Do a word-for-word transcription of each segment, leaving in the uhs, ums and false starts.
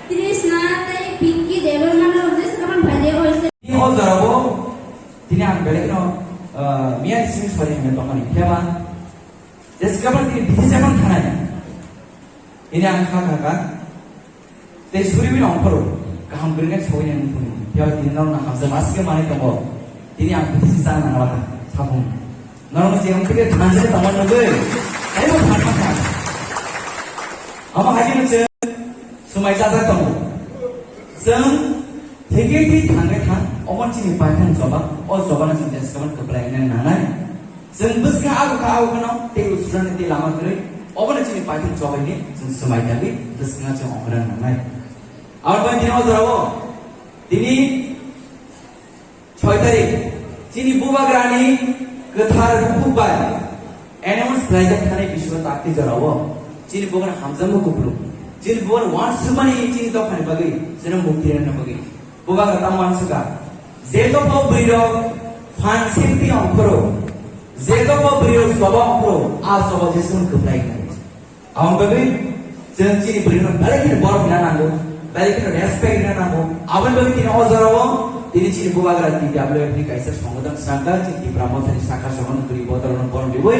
Krishna tei Pinky Debbarma no jeswk phai de oi se. Tini o jorao tini ang belai kheno, ah, miya simi sori hwnwi tongmani. Phiya ba jeswk phano tini bisi se phano thanai. Ini ang kha kha kha. Tei suri bini ongkhoro kaham kwrwngkhe sogwi nang thung. Phiya tini norokno hamjak ma swkhe manwi tongo. Tini ang bisi chana nangla kha, saphung. Norokno je wngkhe thansa tongma nugwi. Taibo thansa kha. Omo hai kheno chwng swmai chajak tongo. Chwng thikhe thik thangkhe thang, omo chini paithak choba, o chobano chwng jeswk phano kwplai nang nangnai. Chwng bwskang ago kha, ago kheno tei usrani tei lama kwrwi. Obono chini paithak chobaini chwng swmai tangwi bwskango chwng ongkhorna nangnai. Aboni bagwi tini o jorao tini soi tarik chini Bubagrani kwthar bukhuk bai announce khlaijak thani bisingo takti jorao chini Bubagra hamjakma kupulung, chini Bubagra uansukmani chini dophani bagwi chwngno mukti rwna bagwi. Bubagra tamo uansukha, je dopha bwrwirok phan sengti ongkhoro, je dopha bwrwirok choba ongkhoro, a choba jeswkno kwplai kha. Aboni bagwi chwng chini bwrwirokno belai kheno borok rwna nango, belai kheno respect rwna nango. Aboni bagwi tini o jorao tini chini Bubagra T W F ni kaisa songodan swnamjak, chini Tipra Mothani sakha songodan bwrwi bodolno borok riwi.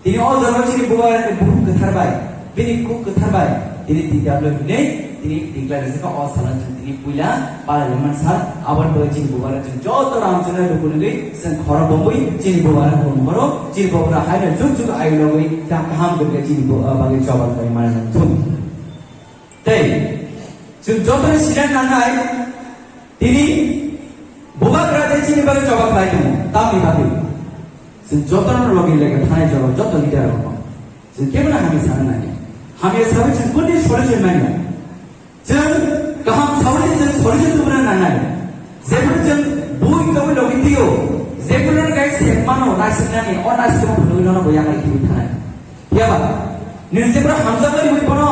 Tini o jorao chini Bubagrani bukhuk kwthar bai, bini kuk kwthar bai, tini T W F hinwi, tini declare rijak kha o salno chwng tini puila Parliament sal, aboni bagwi chini Bubagra chwng joto Ramchandra luku nugwi chwng khorang bongwi chini Bubagra khulum horo, chini Bubagra haino jug jug ayu nugwi ta kaham kwrwkhe chini bu-, ah, bagwi choba bai mani thung. Tei chwng jotono sinai nangnai, tini Bubagra tei chini bagwi choba khlai tongo, tamni bagwi. Chwng jotono logi lega thanai jora joto leader rokno chwng kebono hamya sana nangya. Hamya sawi chwng kuni solution manya. Chwng kaham sawi chwng solution tubuna nangnai. Jephuru chwng bui tongwi logi tio, jephuru no guys hemano naisingmani, o naisingma phunugwi nono bo yakai kibi thanai. Phiya ba, nwng jephuru hamjakmani bui bono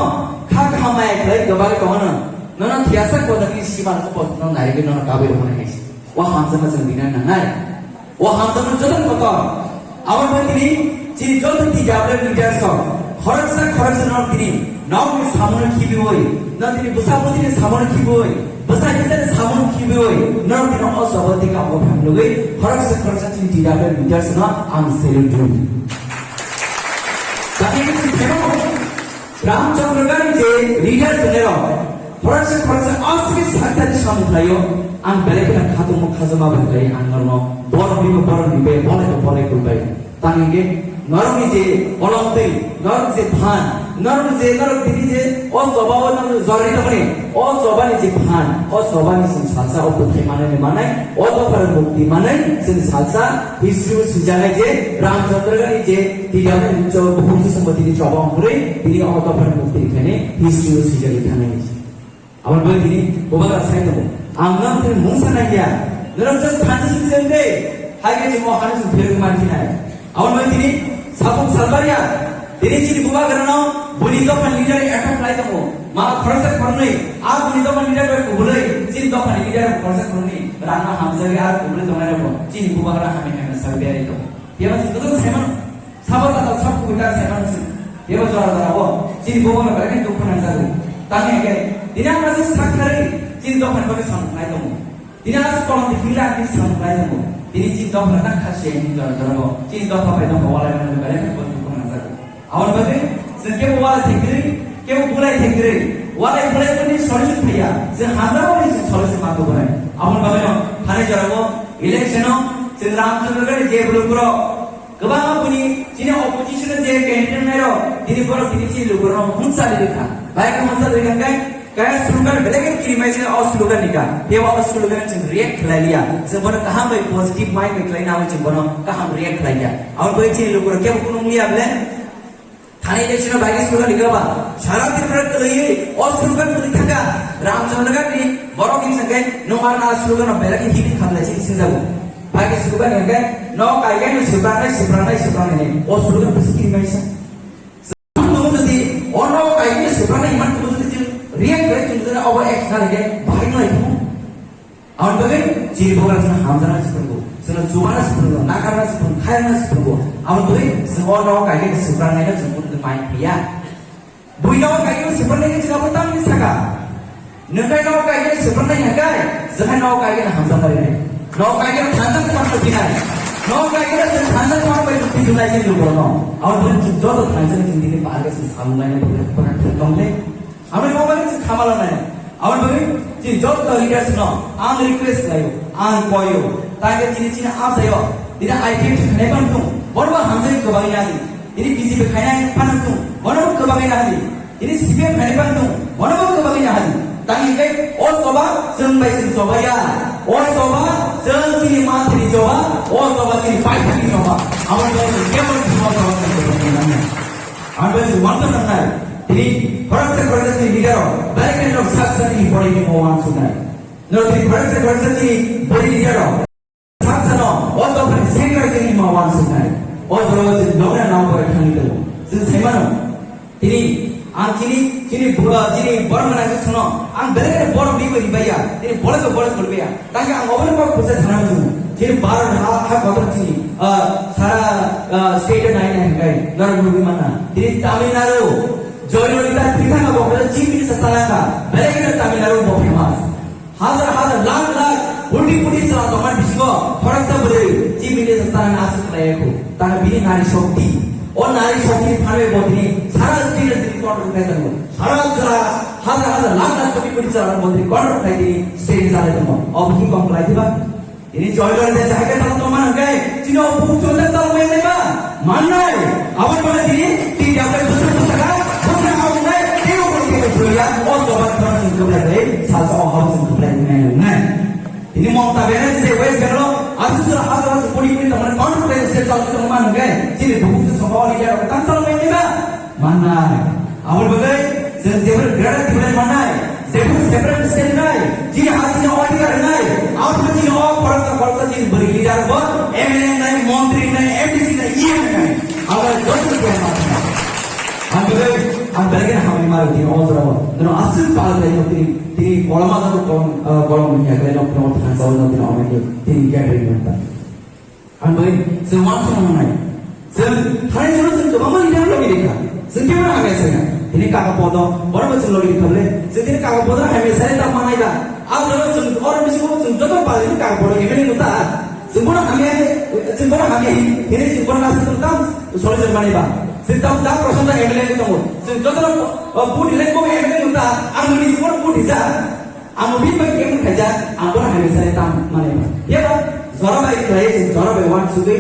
kha kaham maya khlai gabagwi tongo no, nono thiyasa kotani siman ko post no nairigwi nono kabwi rwmani hai se. O hamjakma chwng bina nangnai. O hamjakma joto kotor. Aboni bagwi tini chini joto T W F leaders rok khoroksa khoroksa no tini nokni samungo khibiwi, no tini bwsa bwtwini samungo khibiwi, bwsa bwtwini samungo khibiwi, no tini o jabati kamo phanglugwi khoroksa khoroksa chini T W F leaders no ang salute rw. Tani chini semo Ramchandra Gandhi je leader tongnairok, khoroksa khoroksa aswk sakthani samung khlaio, ang belai kheno khatungma khajama bai khlai, ang norokno borok bini borok ni bai, bolai no bolai kulbai. Tang hingke norokni je olong twi, norok je phan, norok je, norok bini je o choba o norok jorwi tongmani, o chobani je phan, o chobani chwng salsa o bwthai manai manai, o dophani mukti manai chwng salsa history o swijak nai je Ramchandra Gandhi je Twi Damani cho bukhuk se songbo tini choba ongkhorwi tini o dophani mukti rikhaini history o swijagwi thangnai. Aboni bagwi tini Bubagra sai tongo. Ang nang tini mungsa nangya. Norok just thansa swijak de. Hai khe chwng o hano chwng pherwngwi man phinai. Aboni bagwi tini Sabuk Salbaria tini chini Bubagrano boni dophani leader attack khlai tongo. Ma khoroksa khoroknwi a boni dophani leader bai kubulwi chini dophani leader khoroksa khoroknwi rangno hamjagwi a kubulwi tongnai rokbo chini Bubagra hamya hamya sawi berwi tongo. Phiya ba chwng joto sai mano. Sabo tatal sab kubui ta sai mano chwng. Phiya ba jora jora bo chini Bubagra belai khe dukhu nangjago. Tamni hwnkhe tini ang aswk sak kharwi chini dophani bagwi samung khlai tongo. Tini aswk kolom twi phila tini samung khlai tongo. Tini chini dophani ta kha se hwnwi jora jora bo chini dopha bai dopha walai mano belai khe bo dukhu nangjago. Aboni bagwi chwng kebo walai thekdirwi, kebo bulai thekdirwi, walai bulai boni solution thaiya, chwng hamjakmani chwng solution ma tubunai. Aboni bagwino thani jorao election-o chwng Ramchandra Gandhi je bwlwkborok kwbangma boni chini opposition-o je candidate nairok, tini borok tini chini lukurokno hwnsa rikha. Bai khe hwnsa rikha khe, kaya slogan belai khe kirimai se o slogan ni ka. Tei o slogan chwng react khlai liya. Chwng bono kaham bai positive mind bai khlai na chwng bono kaham react khlai liya. Aboni bagwi chini lukurok kebo kunung liya bele. Thani election-o bai khe slogan rikha ba, sara Tripura kwlwi o slogan kwlwi thangkha, Ramchandra Gandhi borok hini sangkhe nung ar na slogan-o belai khe hit khamlai se sinjago. Bai khe slogan hwnkhe, no kaikai no swprangnai, swprangnai, swprangnai, o slogan bwswk kirimai sa. Tongo jodi o no kaikai no swprangnai iman tongo jodi chwng react khlai tongo jodi obo action khe bahai no lai tongo. Aboni bagwi chini Bubagra chwngno hamjakna se phwrwngo, chwngno chubana se phwrwngo, nakarna se phwrwngo, khairokna se phwrwngo. Aboni bagwi chwng o nogo kainwi swprangnai no chwng kunu mai phiya. Bui nogo kainwi swprangnai khe chwng abo tamni saka. Nwng khe nok kaijaknai swprangnai hwnkhe, chwng khe nok kaijaknai hamjaknai. Nok kaijaknai thansa thansa thinai. Nok kaijaknai chwng thansa thansa bai twi tunai chini borokno. Aboni bagwi chwng joto thansa chwng tini pal khe chwng samung lainai, bwkha bwkha thwk tong le. Aboni bagwi chwng khama lanai. Aboni bagwi chini joto leaders no ang request khlaio, ang koio. Tangkhe chini chini amchaio. Tini I P F T khainai phano thung, bono bo hamjagwi kwbangwi nadi. Tini B J P khainai phano thung, bono bo kwbangwi nadi. Tini C P M khainai phano thung, bono bo kwbangwi nadi. Tangkhe o choba chwng bai chwng choba ya. O choba chwng chini manthani choba, o choba chini paithakni choba. Aboni bagwi chwng kebo chwng choba chwng kwbangwi nangya. Ang bai se uansuk nangnai. Tini khoroksa khoroksa chini leader rok, belai kheno rok sak sak ni body ni mo uansuknai. Norok tini khoroksa khoroksa chini body leader rok sak sano, o dophani secretary chini mo uansuknai. O jorao chini logra nang bai thangwi tongo. Chwng sai mano. Tini ang chini, chini bura, chini borok mwnai se sono. Ang belai kheno borok ni bai ribaya. Tini borok bai borok khulbaya. Tangkhe ang obono kok bwsa sana muchungo. Chini Bharat ha, ha kotor chini, ah, sara, ah, state o nai nai hwnkhe norok nugwi manna. Tini Tamil Nadu, Jayalalitha thwi thangkha bo khe chief minister sana kha. Belai kheno Tamil Nadu bo famous. Hajar hajar lakh lakh koti koti chwla tongmani bisingo khoroksa bwrwi chief minister sana aswk khlai ya kho. Tangkhe bini nari shokti. O nari shokti phanwi bo tini sara state o tini control khai tongo. Sara jora hajar hajar lakh lakh koti koti chwla tongmani control khai tini state o chalai tongo. Obo ki kok khlai diba? Tini Jayalalitha jahai khe salo tongma hwnkhe, chini o bukhuk chonda salo mai naiba? Mannai. Aboni bagwi tini, tini dabai bwswk bwsakha, bwswk abungnai, tei o borok tei bwswk ya, o choba khorang chwng kwplai bai, salsa o hao chwng kwplai wngnai wngnai. Tini Mamata Banerjee je West Bengal o, aswk sora hajar hajar koti koti tongmani, counter press se chalwi tongma hwnkhe, chini bukhuk chwng songma o leader rok tang salo mai naiba? Mannai. Aboni bagwi chwng jephru Greater Tipraland mannai, jephru separate state wngnai, chini ha chini odhikar wngnai, aboni chini o khoroksa khoroksa chini bwrwi leader bo M L A wngnai, montri wngnai, M D C wngnai, E M wngnai. Abo joto khe ma wngnai. Ang bagwi, ang belai kheno hambai ma rw tini o jorao. Nono aswk pal khlai no tini, tini koloma jago kolom, ah, kolom ya khlai no, no thansa o no tini omai tini gathering wngnai. Ang bai, chwng uansuk nangnai. Chwng thani jora chwng kwbangma leader logi rikha. Chwng khe bono hamya saya. Tini kaka podo, borok bai chwng logi rikha bole. Chwng tini kaka podo hamya saya ta manai da. Ang jora chwng oro bisingo chwng joto pali ni kaka podo M L A no ta. Chwng bono hamya, chwng bono hamya hi. Tini chwng bono nasi chwng tam solution manai ba. Chwng tam da Prashant da M L A ni tongo. Chwng joto, uh, vote hilai ko M L A no ta. Ang ni bono vote hija. Ang bini bai khe wngkha ja, ang bono hamya sai tam manai ba. Phiya ba, jora bai khlai, jora bai uansugwi,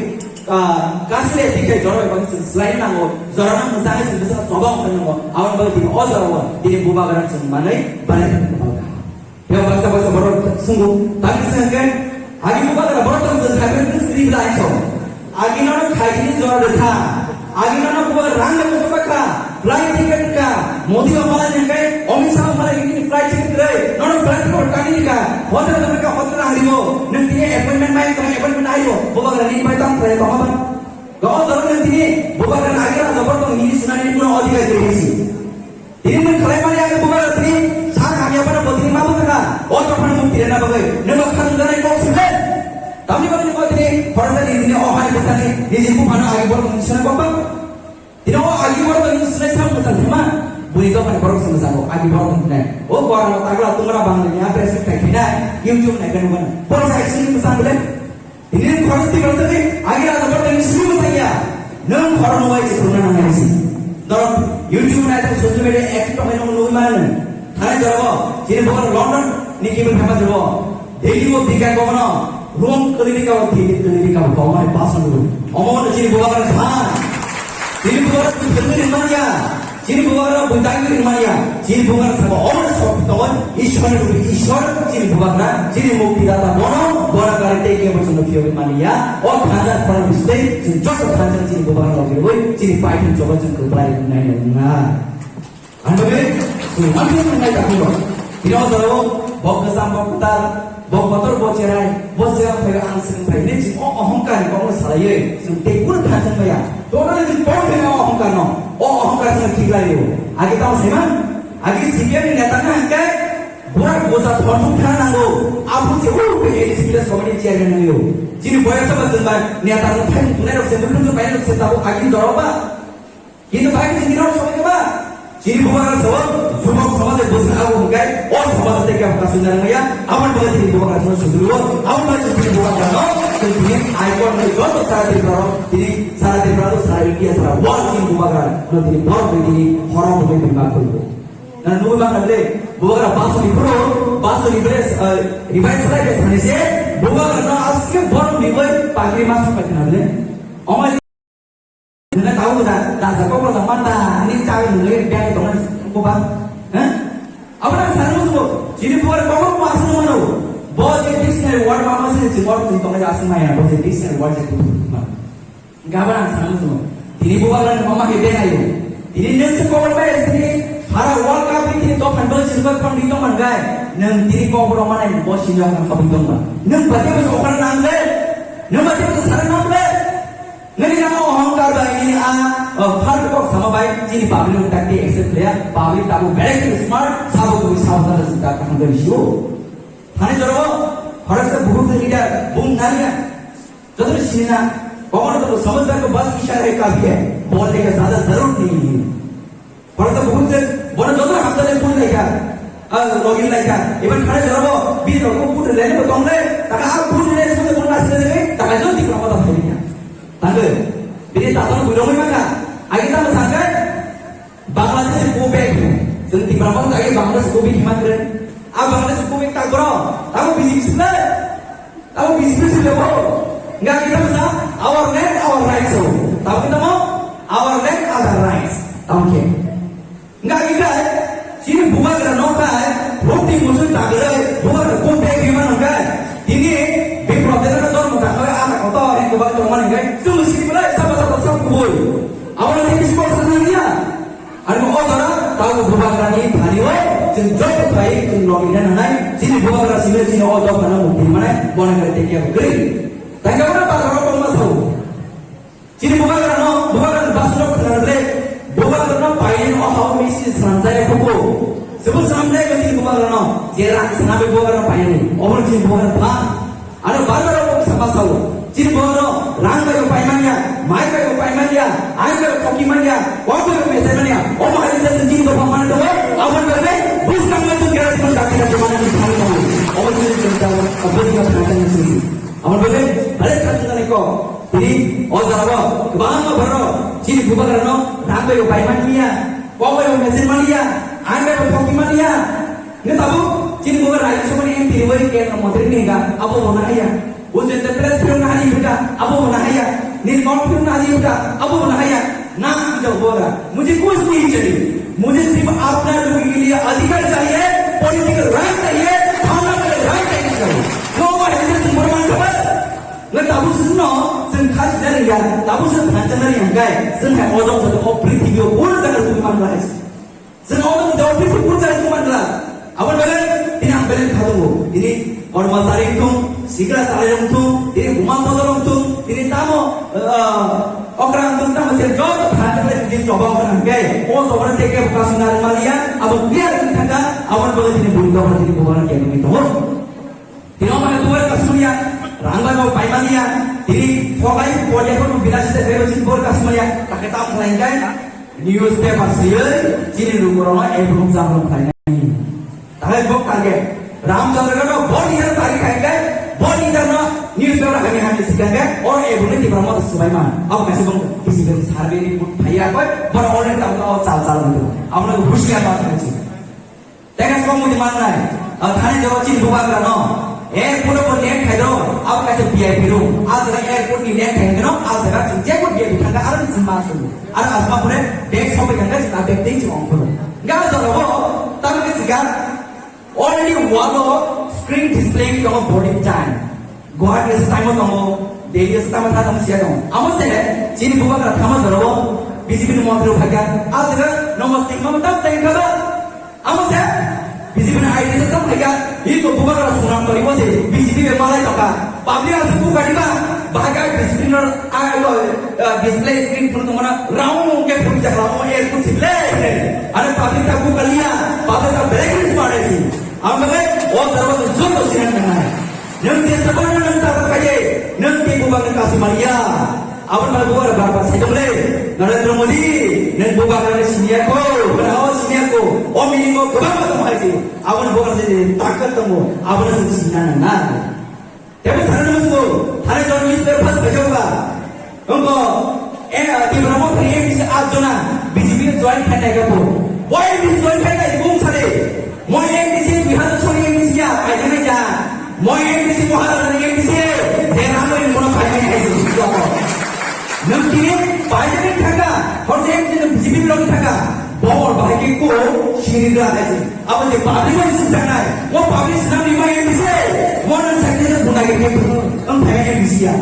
ah, kasile thik khe jora bai uansugwi slai nango, jora no mwsai se bwsa tobok nango, aboni bagwi tini o jora o, tini bubagra chwng manwi, balai khe tobok. Phiya baksa baksa borok sungo, tangwi swngkhe, Agi bubagra borok tong chwng khaikhe bwswk ri bwla aisong. Agi nono khaikhe jora rwkha. Agi nono bubagra rang rwkha, flight ticket rwkha. Modi o malai hwnkhe, Amit Shah o malai hwnkhe flight ticket rwkha. Nono flight ticket kani rwkha. Hotel rwkha, hotel rang rwo. Nwng tini appointment mai tong, appointment ayo. Bubagra nini bai tang khlai tong ba. Go jora nwng tini bubagra agi rang jobor tong nini sunani kuno odhikar kwrwi si. Tini nwng khlai mani age bubagra tini sak hamya phano bo tini ma bwsakha. O dophani mukti rwna bagwi nwng bo khajang janai kok swngle. Tamni bagwi nwng bo tini khoroksa ni tini o hai bwsani nini buphano agi borok nwng swnam kok ba. Tini o agi borok nwng swnai sam bwsang thima. Bui dophani borok se bwsango agi borok nwng nai. O borok no tagla tungra bang ni a press khai khina YouTube nai kanu ban. Borok sa action bwsang bile. Ini khorok tiga sini, agi ada bertemu sini saya. Nang khorok nuai si purna nang si. Dok, YouTube na itu social media active tong nang nunggu mana nang. Thana jawab, sini bukan London, ni kiban apa jawab. Delhi wo tiga ko mana, Rome kali ni kau tiga kali ni kau kau mana pasang dulu. Omong sini bukan kan. Sini bukan kan mana ya. Chini bubagra bwtang rimani ya, chini bubagra sabo oro sok tongo, Ishwar ni rupi Ishwar, chini bubagra, chini mukti data bono, bono kari tei kebo chwngno phiyogwi mani ya, o thansa khorang bisitei, chwng joto thansa chini bubagra logirwi, chini paithak joto chwng kwplai nai nai wngna. Ang bagwi, chwng mantri wngnai dakhungo. Bini o jorao, bo kwcham, bo kwtal, Bo kotor bo cherai, bo cherai phai ang sing phai ni ching o ohongkar ni kok salaiye, sing tei kunu thansa maya. Tona ni kok phai o ohongkar no, o ohongkar sing thik lai yo. Agi tamo sima, agi C P M ni neta na hangkai, burak bosa thorthum thana nango, abu se u pe A D C village committee chairman nango. Chini boya sama sing bai, neta no thai tunai rok se, mukhum bai rok se tabo agi joroba. Kintu bai chini rok sobai ba. Chini bubagra sabo, jubok samaje bwswk abo hwnkhe, o samaje Sundar maya, aboni bagwi tini bubagra sundar sundar o, aboni bagwi tini bubagra no, tini icon ni joto sara Tripura rok, tini sara Tripura rok, sara India, sara world tini bubagra no tini borok tini horom bumi bima khulgo. Na nugwi mangkha le, bubagra basu ni phuru, basu ni bre, eh, revise lai ke sani se, bubagra no aske borok ni bai pakri mas pakai na le. Omai Nuna tahu da, da sa kok da manda, ni tahu nuna yang biang tong ko ba. Hah? Apa nak sana musuh? Jadi buat kok masuk mana? Bo je dictionary word mama sih, je word ni tong aja asing maya, bo je dictionary word je tu. Gak apa nak sana musuh? Tini buat kan mama ke biang ayo. Tini neng se kok ba tini para World Cup ni tini top handball sih buat pang di tong man gai. Neng tini kok ba mana bo sih yang kau di tong ba. Neng baca masuk orang nang le. Neng baca masuk sana nang le. Nini nang ohongkar bai nini a, uh, hard work sama bai chini public no takti accept khlaiya, public tabu very smart, sabo tu sabo ta ta ta kang dari shu. Thani joro, harap sa buhut se leader, bung nariya. Joto sini na, kawan tu samajh ko bas ishara hai kafi hai, bolne ka zyada zaroor nahi hai. Parsa buhut se, bono joto hamjale phone laikha, ah, login laikha. Iban khare jorabo, bi rokbo phone laine bo tongle, taka a phone le sumde bono nasile de, taka jodi prama ta phone ya. Tangde, bini tata no bujo mai maka, agi ta sangkai, Bangladesh go back. Jeng di prama ta agi Bangladesh go back hima kre. A Bangladesh go back ta gro, tamo bisi bisi le. Tamo bisi bisi le bo. Enggak kita bisa, our land, our rights. Tamo kita mau, our land, our rights. Tamo ke. Enggak kita, sini bukan kena nokai, roti musuh tak ada, bukan kena kumpe gimana kai. Ini, di protes ada dor muka kau ada kotor, yang kebal teman kai. Semua sini mulai sama sama sama kubur. Awal ini semua senang dia. Ano o jora tamo bubagrani thani o chwng joto khai chwng logina nangnai, chini bubagra simi chini o dophano mukti manai, bona kare tei kebo kwrwi. Tangkabra bazaro tongma sao. Chini bubagrano, bubagrani basuro khna rwle, bubagrano painani o hao misi swnamjaya khupo. Sebo swnamjaya chini bubagrano, je rang swnamwi bubagrano painani, obono chini bubagrano pha. Ano bazaro kok sama sao. Chini bono rang bai pai manya, mai bai pai manya, ai bai thoki manya, kok bai mesai manya. O mahai ta chini bono mana to, abon bai buskang ma tu gara tu dati dati mana ni thani thani. O chini chini ta, buskang ma thani thani chini. Abon bai, bale thani thani ko. Tini o jaro, bang ma baro, chini bubagrano rang bai pai manya, kok bai mesai manya, ai bai thoki manya. Nge tabuk, chini bubagra Rajya Sabha ni M P ni wari kendra montri ni hingka, abo bo nahaya. Bo jente press film nahari hingka, abo bo nahaya. Nini short film nahari hingka, abo bo nahaya. Na, jab bubagra, mujhe kuch nahi chahiye. Mujhe sirf apna logo ke liye adhikar chahiye, political right chahiye, bhawna ke right chahiye. Jo wo hai, jise tum praman karo. Nge tabuk sino, sen khas dari ya, tabuk sen khas dari ya, kai, sen hai odok sen o prithvi o pura jaga tu man lahai. Chwng omo tei office ni purchar wngmani glak. Aboni bagwi tini ang belai kha tongo. Tini kormachari wngthung, sikla salai wngthung, tini buma bodol wngthung, tini tamo, ah, okra wngthung, tamo se joto thani tini choba okra hwnkhe, o choba teke buka suna rwmaliya, abo clear wngwi thangkha, aboni bagwi tini buini dopha tini bubagrano kemwi tongo. Tini omo hai bubar kasumya, rang bai bo paimania, tini thogai podia ko bilasi te bero sin bor kasumya, take tam khlaingai, newspaper siyoi, chini rukuro no ebrum jabrum khlainai. Takai bok kage, Ram Chandra no bor ni jar tari khlaingai, bor ni jar no newspaper hani hani sikanggai, or ebrum ni tipra mo subai ma, abo kasi bong kisi bong survey report phaiya koi, bor already tam to chal chal ndu, abo no husiar ma khlainai. Teka kok mudi mangnai. Ah, thani jora chini bubagra no. Airport o bo net khai do. Abo kaisa V I P room. A jaga airport ni net khai do. A jaga chini jebo V I P thangka aro chini ma su. Aro asma pore bag sopai thangka chini bag tei chini ongkho. Ga jaga bo. Tamo ke siga. Already wall o screen display ko boarding time. Guwahati se time tongo, Delhi se time thang siya tongo. Amo se chini bubagra thama jora o B J P ni montri phaiga. A jaga namaste mama tam sai kaba. Amo se B J P ni I D se tam phaiga. Iko bubagra sunam kari mo se B J P be malai toka. Public ase bu kari ba. Baga B J P no ai lo, eh, display screen phun tongona round ke phun jak round air phun sible. Are public ta bu kaliya, public ta black list mare si. Ang bagai o tarwa joto sinan nai. Nang je sabana nang ta kaje, nang ke bubagra kasi maria. Abon ba bubagra ba ba sai dong le. Narendra Modi, nang bubagra ni senior ko, mana awa senior ko. O meeting o kwbangma tong hai se, aboni bokol se takat tongo, abono se sina nang na. Tebo sana nang sugo, thani jon list ber pas bai jokla. Ongko, eh, Tipra Motha ni M D C at jona, B J P join khai nai gapo. Boy M D C join khai nai bung sare. Moi M D C dui hazar chori M D C ya, ai jana ja. Moi M D C Maharaj ni M D C, je ramo ni mono khai nai khai se. Nang kini bai jani thaka, hor je M D C B J P log thaka. Bor bahai ke ko siri da hai se. Abo je public bai sing sanai. Mo public sinam ni mai M D C. Mo nang sakni da bunai ke ke ang thai M D C ya.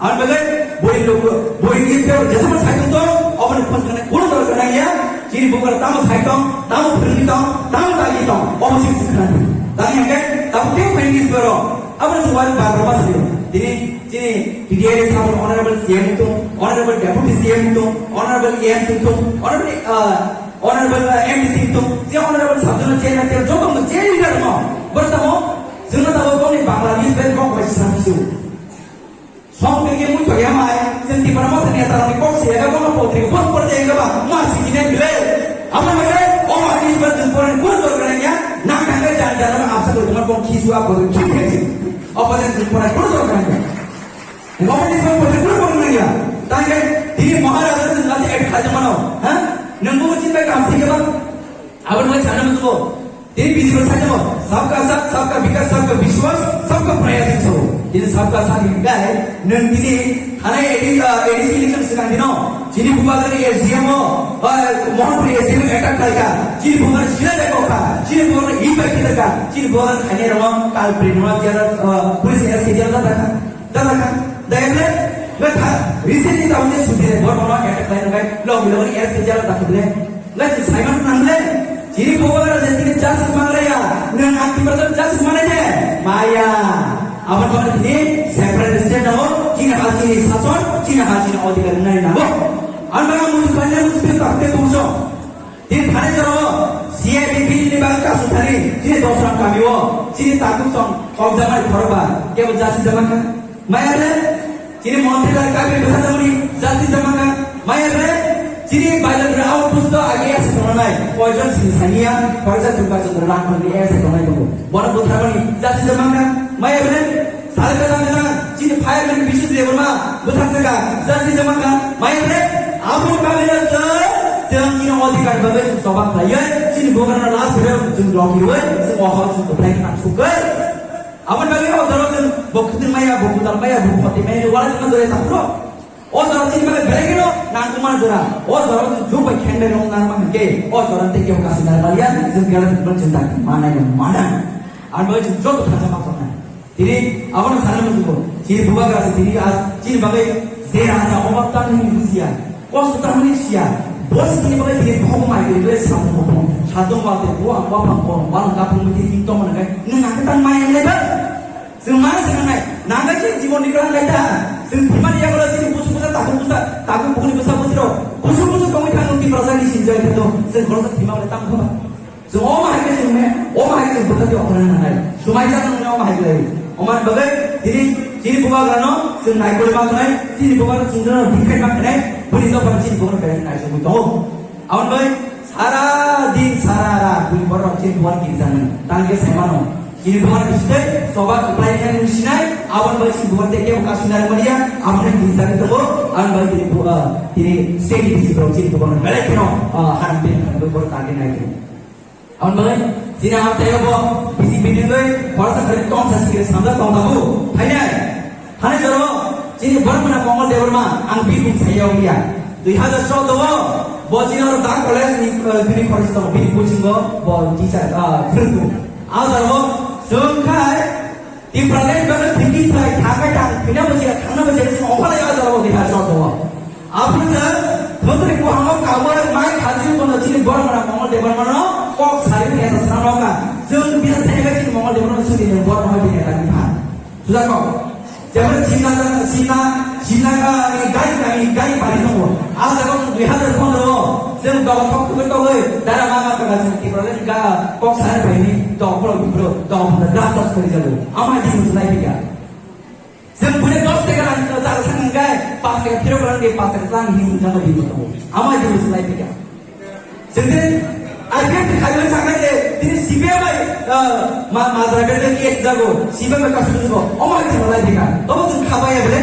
Ang bagai boi lo boi ni ke jesa ma sai to, abo ni phone kana kono dor kana ya. Chini bokar tamo sai to, tamo phirni to, tamo tagi to. Abo sing sing kana. Tagi ke tamo te phai ni boro. Abo ni suwal ba ba sing. Tini Chini T D I ni sabo Honorable C M to, Honorable Deputy C M to, Honorable E M to, Honorable, uh, Honorable, uh, M D C to, je Honorable Sabjona Chairman, Chairman, joto mo je leader mo, boro tamo, jwngno tamo boni Bangla news bai kok bai sam su. Song tege mu thoya mai, jeng di para mo thani ta ni kok se ga bono potri, bos por je ga ba, ma si kine bile. Amo mai, o ma news bai jeng por ni bor dor ga ya, na ka ga jan jan ma apsa ko ma kok khisu ap ko khisu. O pa jeng por ni bor dor ga ya. Ngomong ni song pwtwi kunu pwrwng nangya. Tangkhe tini Maharaja chwng ase act khaijak mano. Ha? Nwng bo chini bai kam singkhe ba? Aboni bai sana musugo. Tini B J P sajamo. Sabka saath, sabka vikas, sabka vishwas, sabka prayas hinwi sabo. Tini sabka saath hinwi bai nwng tini thanai A D, ah, A D C election swkang dino. Chini bubagrani S D M o, ah, Mohanpuri S D M o attack khlaikha. Chini bubagrani sila bai kokha. Chini bubagrani hit bai khitakha. Chini bubagrani khainai rokno culprit rokno jail, ah, police arrest khe jail o dakha. Dana ka, dayakle, ngatha, recently tamu je suti le, bor bono attack lai ngai, log log ni S K jala ta khule. Ngai si Simon nang le, chini bobara je tini justice mangle ya, nang anti person justice mangle je, maya. Aboni bagwi tini separate state nango, chini ha chini sason, chini ha chini odhikar nai nango. Ang bang mutu kanya mutu pe takte tungso. Tini thani jora o C I T T ni bagwi kasu thani, chini dosram kami o, chini takhuk song kok jamani khorokba, kebo jasi jama kha. Maya bre, chini montri lai kabi bwsa jamani jasi jama kha. Maya bre, chini bilateral outpost o agi asa tongnai, koijon sini saniya, koijon tungka chondro lang ni asa tongnai tongo. Bono butharmani jasi jama kha. Maya bre, Sal gadang gadang, chini fireman Bishu Debbarma, bwthang saka, justice jama kha, maya bre, aboni bagwi no chwng, chwng chini odhikar bagwi chwng choba khlaiwi, chini bubagrano last hwrwi chwng rok hiwi, chwng o hor chwng kwplai khe nang sukwi. Aboni bagwi o jorao chwng bo kwthwng maya, bo kwtal maya, bo khoti maya, wala chwng jore taphuro. O jorao chini bagwi belai kheno nangkukmani jora. O jorao chwng jukbai khenbai rwng nangma hinkhe, o jorao tei kebo kasu narwkya, chwng belai chwng tak manai no manai. Aboni bagwi chwng joto thansa ma tongnai. Tini abono sana musugo, chini bubagra se tini a, chini bagwi je raja obo tang hini bujiya, kosto tang hini siya, bo se tini bagwi tini bohok mai tini bagwi samung bo, satung ba te bo ang ba pang bo, ba ang kapung tini tong mana kai, nung ang tang mai ang leba. Sung mana sung nai, nang kai chini jibon ni klang kai ta, sung thimani ya kala chini busu busa, taku busa, taku bukuni busa butiro, busu busu tongwi thang nung ti prasa ni sinjai khato, sung khoroksa thima bai tang khaba. Chwng omo hai khe chwng ne, omo hai khe chwng bwthardi okhorna nangnai. Swmai jak nang ne omo hai khe lai. Omo ni bagwi tini chini bubagrano chwng naikolwi ma tongnai, chini bubagrano chwng jono bikhlai ma khnai, bini dophano chini bubagrano belai naisugwi tongo. Aboni bagwi sara din sara rat bini borok chini bubagrano kirjaknai. Tang khe sai mano. Chini bubagrano bisitei soba kwplai khe nung sinai, aboni bagwi chini bubagrano tei kebo kasu nai maliya, aboni kirjaknai tongo, aboni bagwi tini bu-, ah, tini state ni bisi borok chini bubagrano belai kheno, ah, haram pin khanwi borok target nai tongo. Aboni bagwi chini amchaio bo bisi bini wngwi khoroksa kharwi tongsa sikiri samjak tong tabuk. Hainai, thani joro chini borok mwnang Mongol Debbarma ang bini mung saiya wngya. Dui hazar choudo o bo chini oro Dhaka College ni, eh, bini khoroksa tongo, bini coaching o bo teacher, ah, phwrwngkhu. Ah jora bo chwng khai Tipralai bagwi thinking khlai thangkhe thang, thwina bwswk thangna bwswk chwng ongkha lai o jora bo dui hazar choudo o. Aboni jora thwngthwrwi buhango kaui mai khaji bono chini borok mwnang Mongol Debbarmano kok sari ni eta sana nokha. Chwng bisa sai khe chini Mongol Debbarmano sudi ni borok no bini eta ni phan. Sujakgo. Jemon Simna, Simna, Simna, ah, ni gai, gai, gai pari tongo. Ah jaga dui hazar pondro o, chwng dogo thok thok togwi, dara ma ma kaga chwng Tipralai ga kok sana bai ni, dogo khulok bibro, dogo pondro dam tas kori jago. Ama di musu nai pika. Chwng bune dos taka rang, chara sakang gai, pas taka phirok rang di, pas taka tlang hini jaga di musu. Ama di musu nai pika. Chwngde I P F ni khairok sakha Bai, ah, ma, majra berjak case jago, sibai bai kasu jago, omo hai thangma lai thika. Tobo chwng kha baiya bole,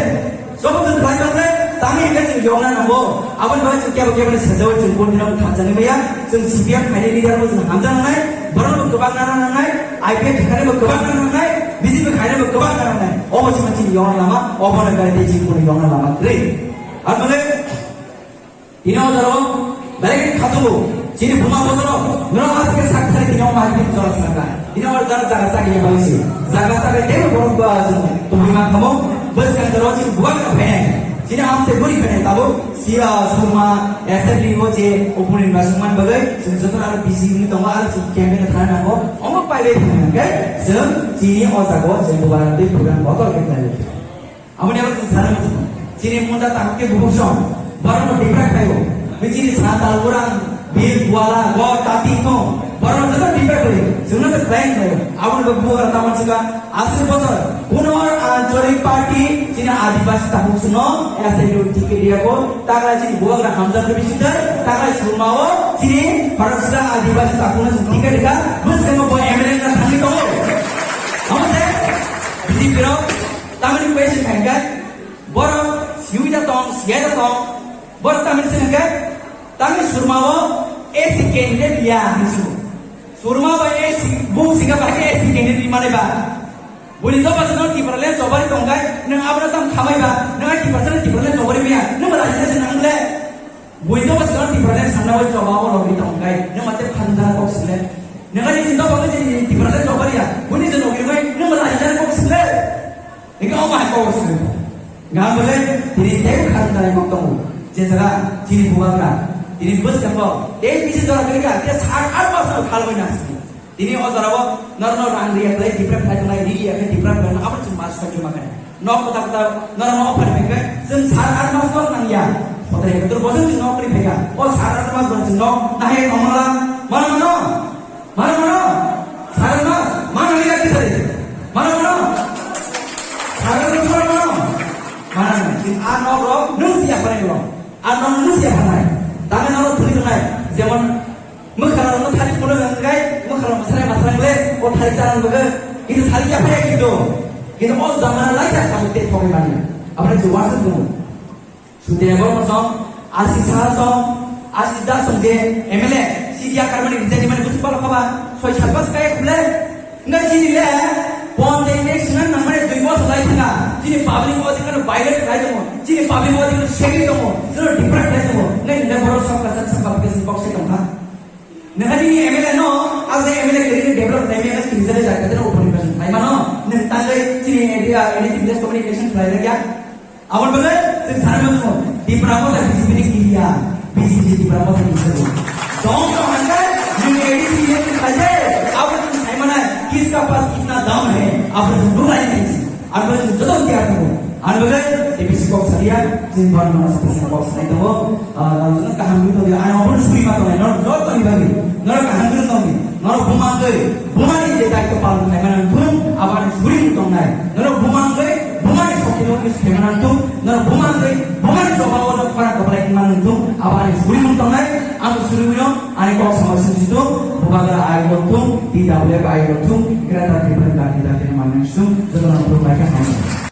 tobo chwng khlai tong bole, tangwi hwnkhe chwng yokna nango. Aboni bagwi chwng kebo kebo ni sajao chwng continue thangjani maya, chwng C P M khainai leader bo chwng hamjak nangnai, borok bo kwbang nana nangnai, I P F khainai bo kwbang nana nangnai, B J P khainai bo kwbang nana nangnai. Obo chwng chini yokna lama, obo no gari tei chini yokna lama kwrwi. Abole, Tini o jora o belai khe kha tongo. Chini buma bodol rok, norok aswk khe sak thani tini o mahfil jora saka. Tini o jora jaga saka ya bangsi. Jaga saka tei borok ba jung tubui ma khamo. Bwskang jora o chini buwak rok phainai. Chini amse buri phainai tabuk. Sira, Surma, S F D o je opponent ba sungman bagwi. Chwng joto aro busy wngwi tongo, aro chwng campaign thana nango. Omo pai bai thangna hwnkhe chwng chini o jaga o je bubagra tei program bodol khe khlai. Aboni abo chwng sana muchungo. Chini munda tamo khe bubuk song. Borokno diprak khaio. Bini chini sa tal kurang, bil, buala, gor, tati, thong. Borokno joto diprak khaio. Chwngno khe khlaio khlaio. Aboni bo bubagra tamo chwngkha aswk bosor. Kuno ancholik party chini adibasi takhuk chwngno S I U ticket riyakho. Takla chini bubagra hamjakno bisingtwi. Takla chumao chini khoroksa adibasi takhukno chwng ticket rikha. Bwskango bo M L A wngna thangwi tongo. Omo se B J P rok Tamni question khaikha, borok siwi da tong, siya da tong, borok tamni se hwnkhe, tamni Surma o A C candidate ya hinwi swngo. Surma bai A C, bung sika bai A C candidate rimani ba. Buni doba se non Tipraland chobari tongkai, nwng abono tam khamai ba, nwng ai Tipraland, Tipraland chobari maya, nwng ba raji se nang le. Buino ba sila Tipraland sanna bai choba o logi tong kai. Nang mate phan jana kok sile. Nang ani jinda ba je Tipraland choba ya. Buini je logi bai nang mate jana kok sile. Nang o mai kok sile. Nang bole tini tei phan jana kok tong. Je jaga chini bubagra. Tini bus kan bo. Tei bisi jora kali ka. Te sar ar pas na khal bai na. Tini o jorao norokno rang riya khlai, Tipra khlai tongnai, ri ya khe Tipra khlai, abo chwng mas soi ma khe. Nok kwtal kwtal norokno offer khe khe, chwng sar ar mas nok nang ya. Kotai kotor bo chwng nok kri phe ya. O sar ar mas bo chwng nok nahe tongmala, mano mano, mano mano, sar ar mas, mano ya kisa de, mano mano, sar ar mas mano mano, mano mano. Chwng a nok rok nung si ya pare rok, a nok nung si ya pare. Tame norok thuli tongnai, jemon Mwkhang rok no thari phunuk ang kai, mwkhang rok masrai masrai le, o thari chalang bwkhe, kintu thari ya phai kintu. Kintu o jamana lai ya kamu te thok mani. Abra je wasu tu. Sute bor mo song, asi sa song, asi da song je, M L A, si dia karmani rijani mani busu pala khaba, soi sat bas kai khule. Nga chini le, pon de ne sinan nang mani dui bos lai thanga. Chini public o dikano violate lai tongo. Chini public o dikano segri tongo. Zero different lai tongo. Nga ne boro sok ka sak sak ka box se tongkha. Nang nini M L A no, as a M L A kiri develop time ya kiri jale jaga tero upor ni pasan. Ai mano, nang tangai chini area, area business communication khlai lagi ya. Abon bole, chwng sana mano, Tipra Motha B J P ni kiri ya, B J P Tipra Motha ni kiri. Dong to handa, nini A D C election khlai je, abo chwng sai mana, kiska pass kitna dam hai, abo chwng dum lai ni. Abo chwng joto tiar tongo. Ano bole, A B C kok saria, chwng ban mana sa kok sai tongo. Ah, nang kaham ni tongo, ano abon suri ma tongo, nang joto ni bagi, nang kaham ni tongo, nang buma tongo, buma ni je daityo palon khai mana tongo, abon suri tongo nai, nang buma tongo, buma ni sokti tongo, khai mana tongo, nang buma tongo, buma ni soba tongo, khara kapalai mana tongo, abon suri tongo nai, ano suri tongo, ani kok sama suri tongo, bubagra ai tongo, T W F ai tongo, kira ta di pen ta di ta di mana tongo, joto nang buma khai mana.